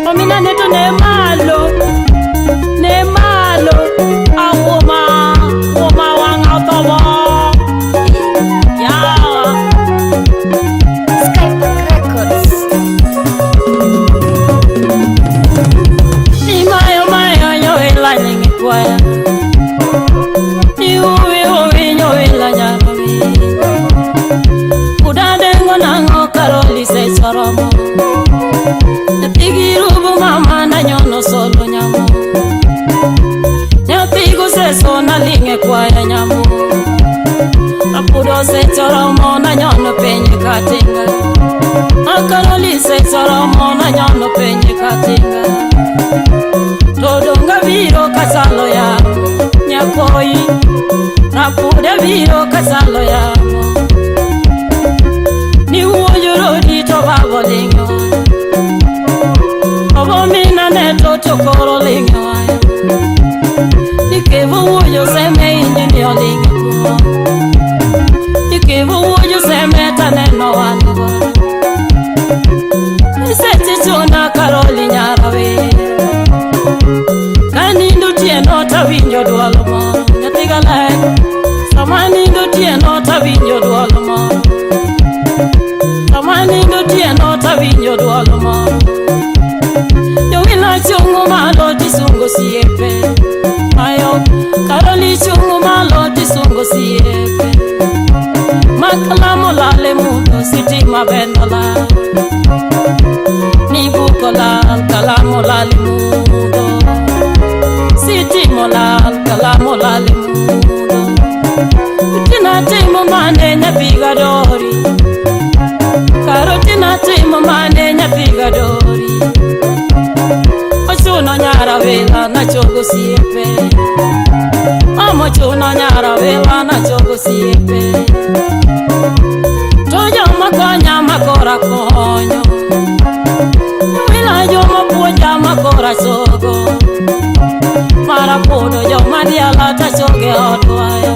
Omina neto ne malo, ne malo, awoma, woma wanga otobo. Ya. Skypark Records. Ni mayo mayo nyo ila nyingi kwaya. Ni uwi uwi nyo ila nyarami. Udadengo nango karoli se choromo. Nyathi mama na nyono solo nyamo. Nyathi seso na ling'e kwaya nyamo. Apudo se choromo na nyono penye katinga. Akaroli se choromo na nyono penye katinga. Todonga biro kasalo yamo nyakoi. Rapude biro kasalo yamo. Ni wuoyo rodi to babo ling'o. Obo mina ne to to koro ling'o. Nikevo wuoyo seme inji ni oling'o kuo. Nikevo wuoyo seme taneno wango. Niseche chuna Karoli nyarawe. Kanindo tieno tawinjo duol moro. Nyathi galer. Sama nindo tieno tawinjo duol moro. Sama nindo tieno tawinjo duol moro. Jowila chungo malo tisungo siepe. Ayo Karoli chungo malo tisungo siepe. Makalamo lale mundo sitima benola. Ni buko lal kalamo lale mundo. Sitima lal kalamo lale mundo. Tina timo mane nyathi gadori. Karotina timo mane nyathi gadori. Ochuno nyara wela na chogo siepe. Amo chuno nyara wela na chogo siepe. To joma konya makora konyo. Wila joma puonja makora sogo. Mara podo joma diala ta choge odwaya.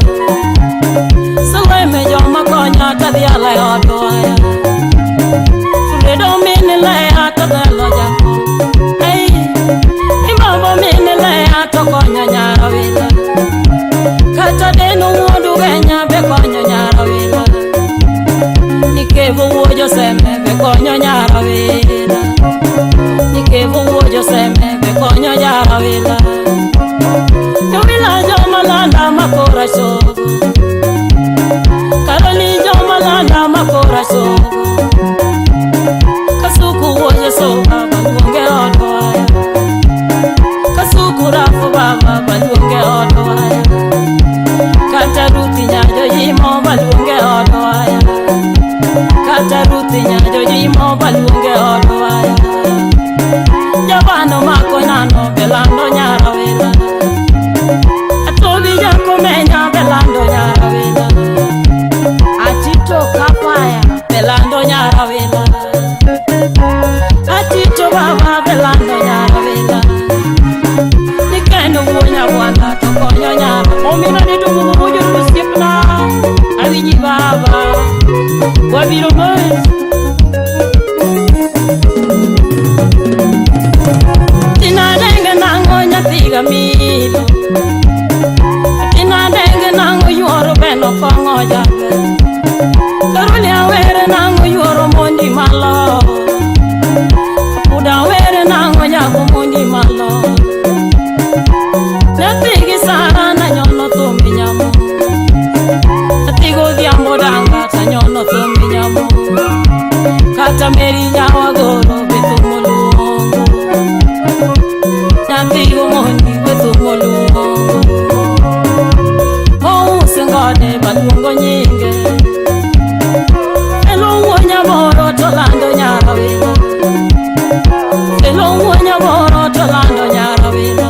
Saleme joma konya ta diala odwaya. Fredo mini lea ta delo jako. Ei, imamo mini lea to konyo nyara wila. Kata deno wuondu genya be konyo nyara wila. Nikevo wuoyo seme be konyo nyara wila. Nikevo wuoyo seme be konyo nyara wila. Jowila joma landa makora chogo. Karoli joma landa makora chogo. Kasuku wuoyo so baba luonge odwaya. Kasuku rafu baba baluonge odwaya. Kata ruthi nyajo yimo baluonge odwaya. Kata ruthi nyajo yimo baluonge odwaya. Jabano mako nano belando nyara wela. Atobi jakomenya belando nyara wela. Atito Kapaya. Belando nyara wela. Atito baba belando nyara wela. Nikendo wuonya bwana to konyo nyara. Omina ne to wuoyo osiepna. Awinji baba. Wabiro mos. Tina denge nango nyathi gamilo. Tina denge nango yuoro beno kong'o jabe. Karoli awere nango yuoro mondi malo. Apuda awere nango nyako mondi malo. Nyathi gi Sara na nyono thumbi nyamo. Nyathi godhiambo danga ta nyono thumbi nyamo. Kata Meri nyawa goro be thumo luongo. Nyathi gomondi be thumo luongo. Ouso ngode baluongo nyinge. Elo wuo nyamoro to lando nyara wela. Elo wuo nyamoro to lando nyara wela.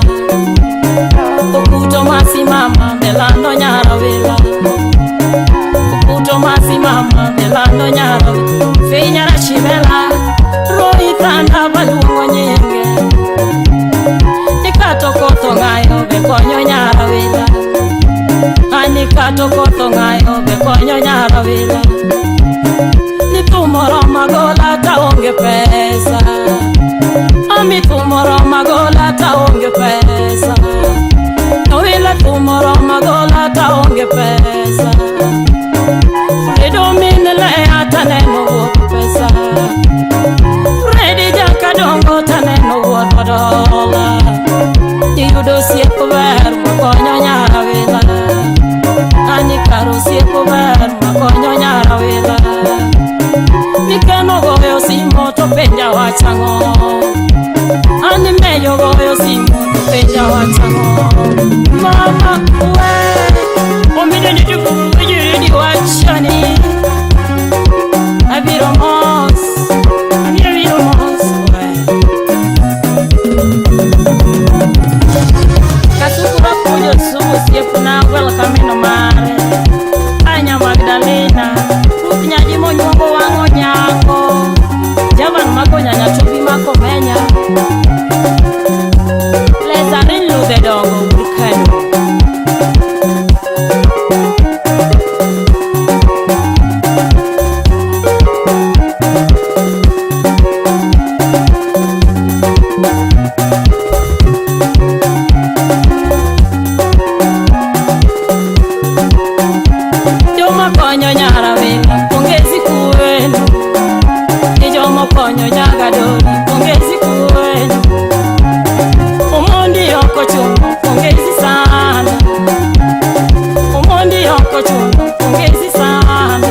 Okuto masi mama belando nyara wela. Okuto masi mama belando nyara wela. Fei nyara shibela. Roi tanda baluongo nyinge. Ikato kotho ng'ayo be konyo nyara wela. Ani kato kotho ng'ayo be konyo nyara wela. maber makonyo nyara wila. Mikeno goyo simo to penja wach ang'o. An meyo goyo simo to penja wach ang'o. Mama we, omide ni tukuwijiri wachani. Abiro mos, abiro mos we. Kasukura puonjo sumu osiepna welcome no mare. Anya Magdalena, ruth nyaji monyuongo wang'o nyako. Javan mako nyanya tobi mako menya. Lesarin ludhe dongo burkano. Joma konyo nyara wila pongezi kwenu. Ni joma konyo nyagadori pongezi kwenu. Omondi oko chuno pongezi sana. Omondi oko chuno pongezi sana.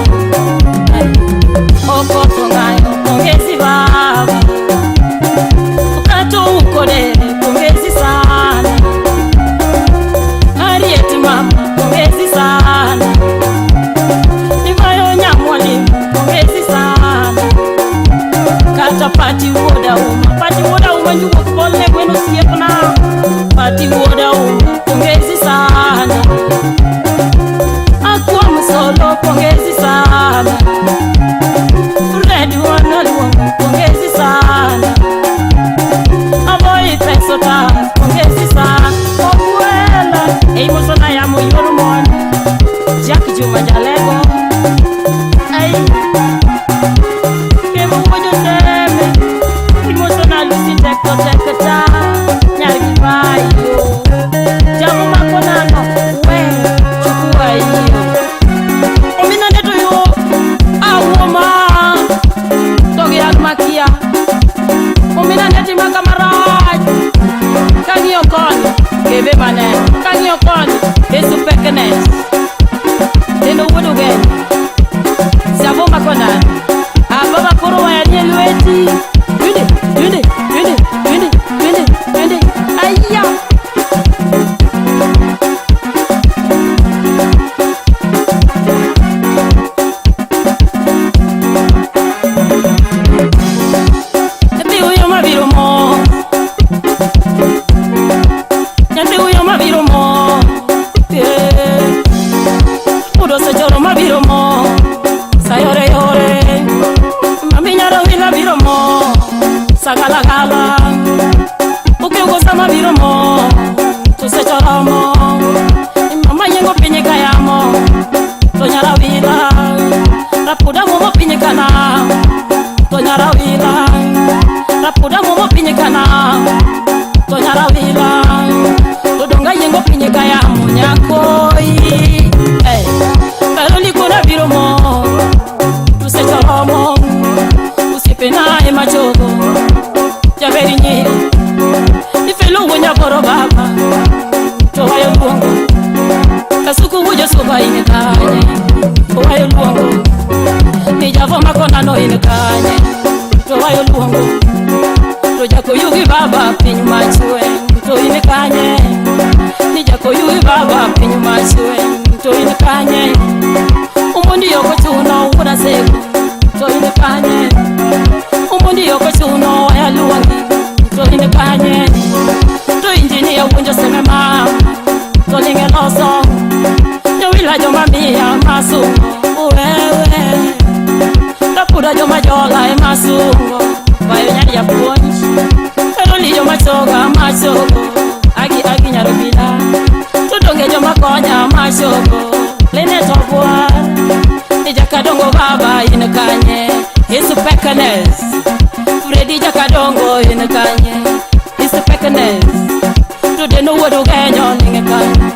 Oko tungayo pongezi baba. Ukato ukodere pongezi sana. Harriet mama pongezi sana. Ivayo nyamwalimu pongezi sana. Kata pati wuoda uma, pati wuoda uma njugo pole gweno osiepna. Pati wuoda uma pongezi sana. Akwa msolo pongezi sana. Fred wanaluongo pongezi sana. Aboy peso ta pongezi sana. Ogwela eimosona yamo yor mon. Jack Juma Jalego. Ai Kemo wuojo seme. Imosona Lucy teko teko ta. Nyar gibayo. Jamu makonano we chukua hiyo. Omina neto yo awoma. Togi an makia. Omina neti makamarach. Kang'iyo koni kebe maneno. Kang'iyo koni Yesu peknes. Kendo wuod Ugenya. Savo makonano. Ababa koro waya nie lweti. Twende, twende, twende, twende, twende, twende. Aya. Nyathi huyo mabiro mo. Nyathi huyo mabiro mo. Yeah. Udo sechoro mabiro mo. Sayore yore. Mami nyara wila biro mo. Sagalagala. Ukiugo sama biro mo. Tusechoro mo. Mama yengo pinyi kayamo. To nyara wila. Rapuda mo pinyi kana. To nyara wila. Rapuda mo pinyi kana. To nyara wila. To donga yengo pinyi kayamo nyakoi. Hey. Karoli kuna biro mo. Tusechoro mo. Usipe naye machogo. Jaberi nyiri. Ifelu wunya koro baba. To wayo luongo. Kasuku wujo suba ine kanye. To wayo luongo. Ni javo makonano ine kanye. To wayo luongo. To jako yugi baba piny machwe. To ine kanye. Ni jako yugi baba piny machwe. To ine kanye. Omondi oko chuno wuoda sego. To ine kanye. Omondi oko chuno waya luongi. To ine kanye. To injinia winjo seme ma. To linge loso. Jowila joma miya masungo. Uwewe. Rapuda joma jola e masungo. Wayo nyari ya puonj. Karoli joma choga machogo. Agi agi nyarobila. To donge joma konya machogo. Lene tobwa. Ni jakadongo baba in kanye. Yesu pekanes. Freddy jakadongo in kanye. Yesu pekanes. To deno wuod Ugenyo ninge kanyo.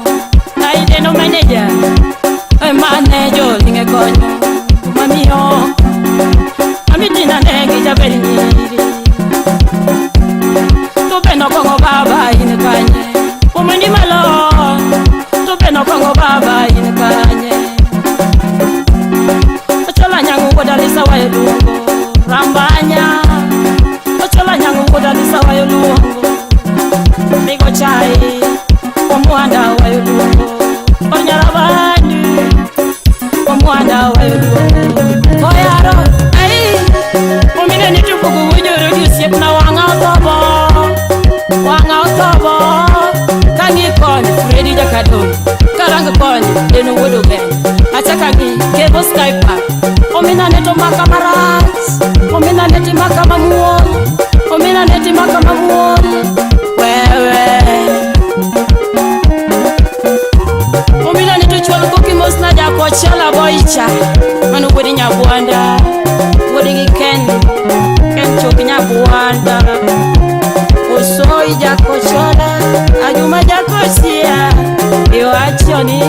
Ai deno manager. E manejo ninge konyo. Mamiyo. Mami tina nengi jaberi nyiri. To beno kongo baba in kanye. Omondi malo. To beno kongo baba in kanye. Jaweyo duogo Oyaro ai Omine ni tupugu wujoro di osiepna wang'a othobo Wang'a othobo Kang'i koni Fredi Jakadong Karang koni En wuod Ugenya Achak ang'i Kevo Sky Park Omina ne to maka marach Omina ne timaka mamuol Omina ne timaka mamuol Wewe Omina ne to chwal koki mos na jakochala boicha Mano wuod Nyabwanda Wuod gi Ken Ken chok Nyabwanda Osoi jakochola Ajuma jakosia Iwacho ni